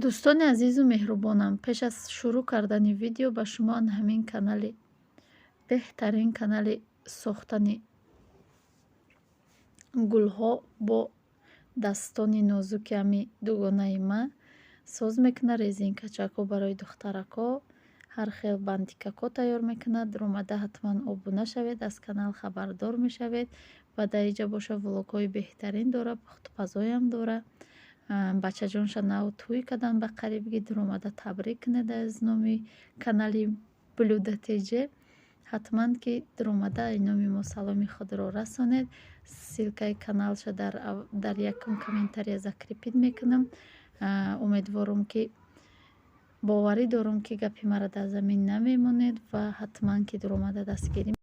Дӯстони азизу меҳрубонам, пеш аз шурӯъ кардани видео ба шумо ан ҳамин канали беҳтарин канали сохтани гулҳо бо дастони нозуки ҳами дугонаи ма соз мекунад. Резинкачакҳо барои духтаракҳо, ҳар хел бантикакҳо тайёр мекунад. Омада ҳатман обуна шавед, аз канал хабардор мешавед. Ва дар инҷа боша влогҳои беҳтарин дора, пухтупазоям дора. Бачаҷонша нав тӯй кардан ба қарибгӣ, дуромада табрик кунед аз номи канали Блюда ТЖ. Ҳатман ки дуромада ай номи мо саломи худро расонед. Ссылкаи каналша дар якум комментария закрепить мекунам. Умедворам, ки боварӣ дорам, ки гапи маро дар замин намемонед ва ҳатман ки дуромада дастгирӣ.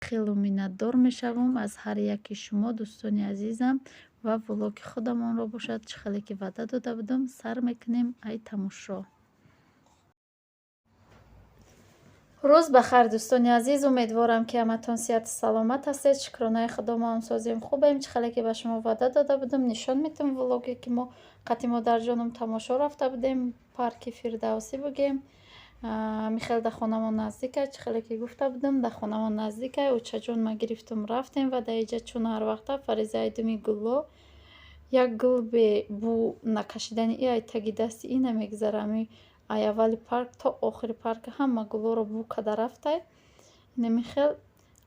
Хело миннатдор мешавам аз ҳар яки шумо, дӯстони азизам. Ва влоги худамонро бошад, чӣ хеле ки ваъда дода будам, сар мекунем. Ай тамошо. Рӯз ба хайр, дӯстони азиз! Умедворам, ки ҳаматон сиҳату саломат ҳастед. Шукронаи Худо, мо ҳам созем, хубем. Чӣ хеле ки ба шумо ваъда дода будам, нишон медиҳам влоге, ки мо қати модарҷоном тамошо рафта будем, парки Фирдавсӣ бугем. Михел да хонамон наздика, чӣ хеле ки гуфта будам, да хонамон наздика. Очаҷон ма гирифтум, рафтем. Ва дар иҷа чун ҳар вақта Фариза айдуми гулло, як гул бе бӯ накашидани и ай таги дасти и намегзара. Ами ай аввали парк то охири парка ҳама гуллоро бӯ карда рафтай. Инами хел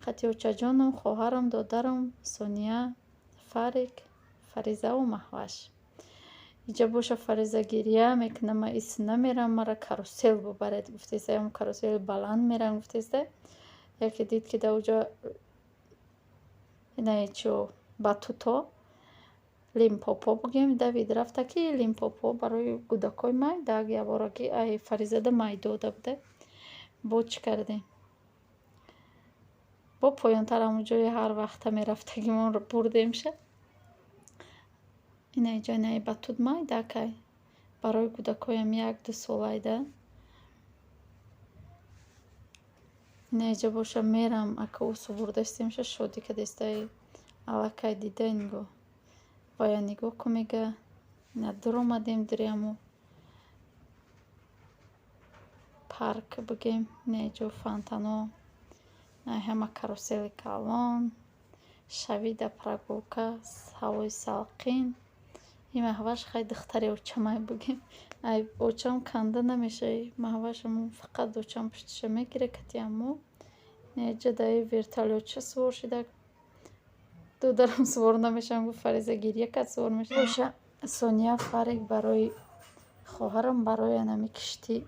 қати очаҷоном, хоҳарам, додарам, Сония, Фарик, Фаризаву Маҳваш. Иҷа боша Фариза гирья мекуна: «Ма ис намерам, мара карусел бубаред», гуфтеста. Ям карусели баланд мерам, гуфтеста. Яке дид, ки дар уҷа инаи чо батуто, лимпопо бугем, давид рафта, ки лимпопо барои кӯдакҳои майда ябораги ай Фаризада майдода буда. Бо чӣ кардем? Бо поёнтар ҳамон ҷои ҳар вақта мерафтагимонро бурдемша. Инаи ҷо инаи батут майдакай, барои кӯдакҳоям 1-2 солайда. Инаиҷа боша мерам, ака усу бурдастемша, шодӣ кадестай, аллакай дида, нигоҳ вая нигоҳ ку, мега. Ина дуромадем дуриаму парк бугем. Инаиҷо фонтано, ҳама карусели калон, шавида прогулка, ҳавои салқин. Ин Маҳваш хай духтари очамай бугем, ай очам канда намешавӣ. Маҳваш фақат очам пуштиша мегира кати аммо. Инаиҷа даи вертолётча сувор шида, додарам сувор намешавам гуфт, Фариза гирья кард, сувор мешава. Боша Сония, Фарик барои хоҳарам, барои анами киштӣ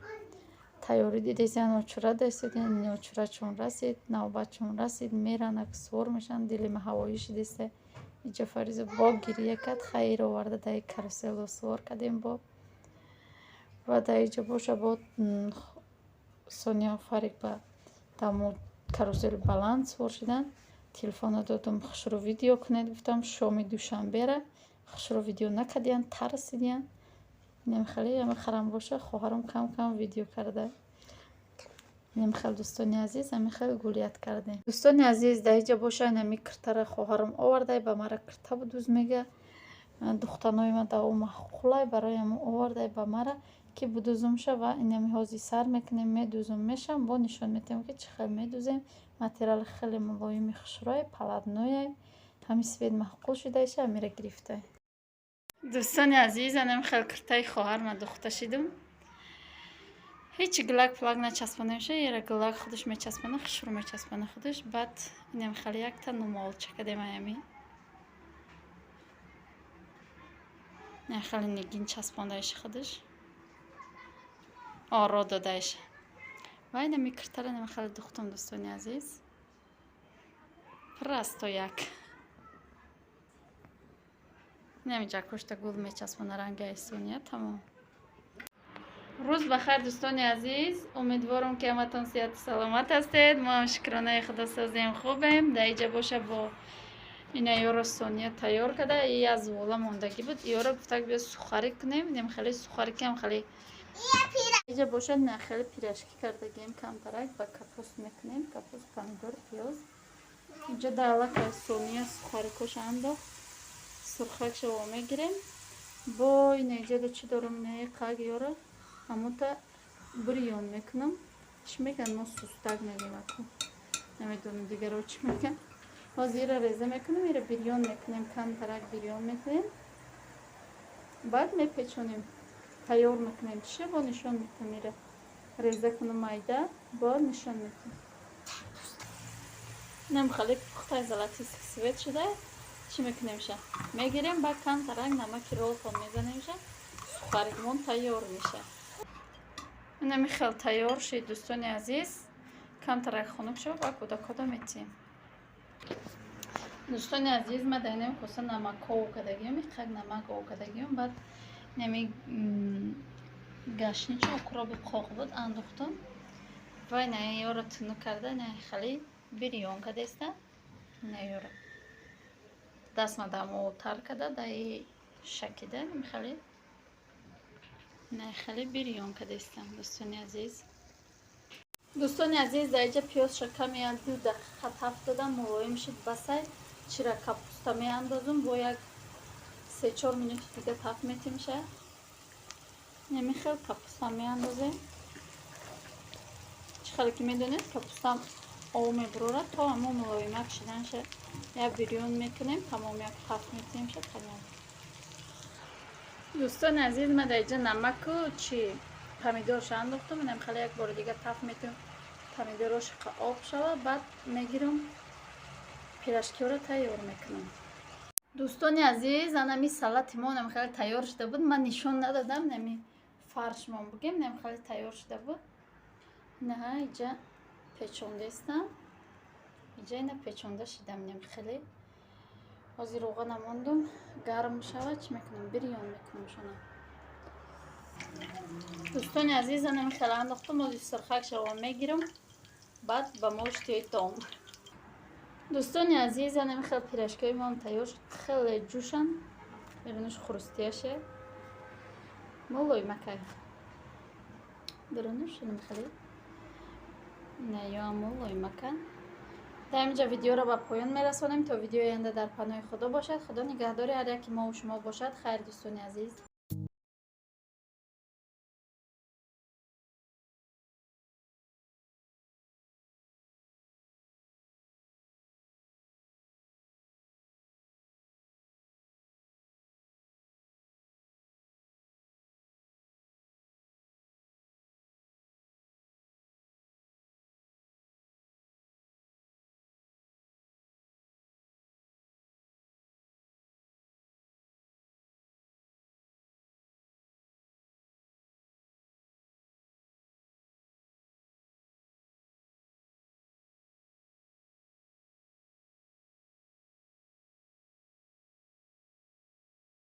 тайёрӣ дидесиян, очура дастидиян. Очура чун расид, навбат чун расид, меранд, сувор мешаванд. Дили ма ҳавоӣ шидеста. Иҷа Фариза бо гирья кард, хайр оварда даи карусело сувор кардем бо. Ва дар иҷа боша бо Сония, Фарик ба дамо карусели баланд сувор шуданд. Телефонро додум, хушрӯ видео кунед гуфтам, шоми душанбера хушрӯ видео накардиянд, тарсидиянд. Инам хеле ами харам боша, хоҳарам кам кам видео карда. Инам хел, дӯстони азиз, ами хел гулият кардем. Дӯстони азиз, дар иҷа боша инами киртара хоҳарам овардай ба мара, кирта будуз, мега, духтанои ма да ӯ маъқулай, барои ҳамон овардай ба мара, ки будузумша. Ва инами ҳозир сар мекунем, медузум, мешам, бо нишон медиҳем, ки чӣ хел медузем. Материали хеле мулоими хушрӯй, полотнояй, ҳами цвет маъқул шудааша, ҳамира гирифтай. Дӯстони азиз, анам хел киртаи хоҳар ма духта шидум. Ҳечи гилак пулак начаспонемша, яра гилак худаш мечаспона, хушрӯ мечаспона худаш. Баъд инам хел якта нумолча кардем, аями хеле нигин часпондаиша, худаш оро додаиша. Ва инами киртара инам хеле духтум, дӯстони азиз, просто як инами ҷакошта гул мечаспона, ранги айсония, тамом. Рӯз ба хайр, дӯстони азиз! Умедворам, ки ҳаматон сиҳату саломат ҳастед. Мо ҳам, шукронаи Худо, созем, хубем. Дар иҷа боша бо ина ёро Сония тайёр карда, и аз вола мондагӣ буд, ёро гуфтак, биё сухарӣ кунем. Инам хеле сухарӣ кам хеле. Иҷа бошад на хеле пирожки кардагием, камтарак ба капуст мекунем, капуст, помидор, пиёз. Инҷа дар аллакай Сония сухарикоша андохт, сурхакша во мегирем. Бо инаиҷада чӣ дорам? Инаи қаг ёра ҳамута бирён мекунам. Чӣ мегӯянд? Мо сустак мегӯем, аку намедонам, дигаро чӣ мегӯянд. Ҳозир ира реза мекунам, ира бирён мекунем, камтарак бирён мекунем, баъд мепечонем, тайёр мекунем. Чиша бо нишон метам. Ира реза кунам майда, бо нишон метам. Инам хеле пухтаи, золотистый цвет шуда. Чӣ мекунемша? Мегирем, баъд камтарак намаки Ролтон мезанемша, сухарикмон тайёр меша. Инами хел тайёр шид, дӯстони азиз. Камтарак хунук шава, ба кӯдакода метиҳем. Дӯстони азиз, ма дар инами коса намакҳо кардагиём, иқак намак кардагиём. Баъд инами гашничу укроби қоқ буд, андохтам ва инаёро тунук карда, ина хеле бирён кардеста. Инаёро дастма дамо тар карда, даи шакида, хеле хеле бирён кардестам, дӯстони азиз. Дӯстони азиз, дар инҷа пиёзша каме як 2 дақиқа тафт додам, мулоим шуд. Басай чира капуста меандозум, бо як 3-4 минути дига тафт метимша. Неми хел капуста меандозем. Чӣ хеле ки медонед, капуста об мебурорад, то ҳамо мулоимак шиданша як бирён мекунем, тамом, як тафт метиҳемша, тамом. Дӯстони азиз, ман дар инҷа намаку чи помидорша андохтам. Инам хеле як бори дига тафт метиҳем, помидорош об шава, баъд мегирам, пирожкиҳоро тайёр мекунам. Дӯстони азиз, анами салати мо нами хеле тайёр шуда буд. Ман нишон надодам, нами фаршмон бугем, нами хеле тайёр шуда буд. Инаҳа иҷа печондаистам, иҷа ина печонда шидам. Нами хеле ҳозир равғана мондум, гарм шавад, чӣ мекунам? Бирён мекунам шона. Дӯстони азиз, анами хеле андохтам. Ҳозир сирхак шава, мегирам, баъд ба мо иштиҳои том. Дӯстони азиз, анами хел пирожкиҳои моам тайёр шуд. Хеле ҷӯшанд, берунаш хрустящий, мулоимакай берунаш, анами хеле наёам мулоимака. Дар инҷа видеоро ба поён мерасонем. То видеои оянда дар паноҳи Худо бошад. Худо нигаҳдори ҳар яки мову шумо бошад. Хайр, дӯстони азиз.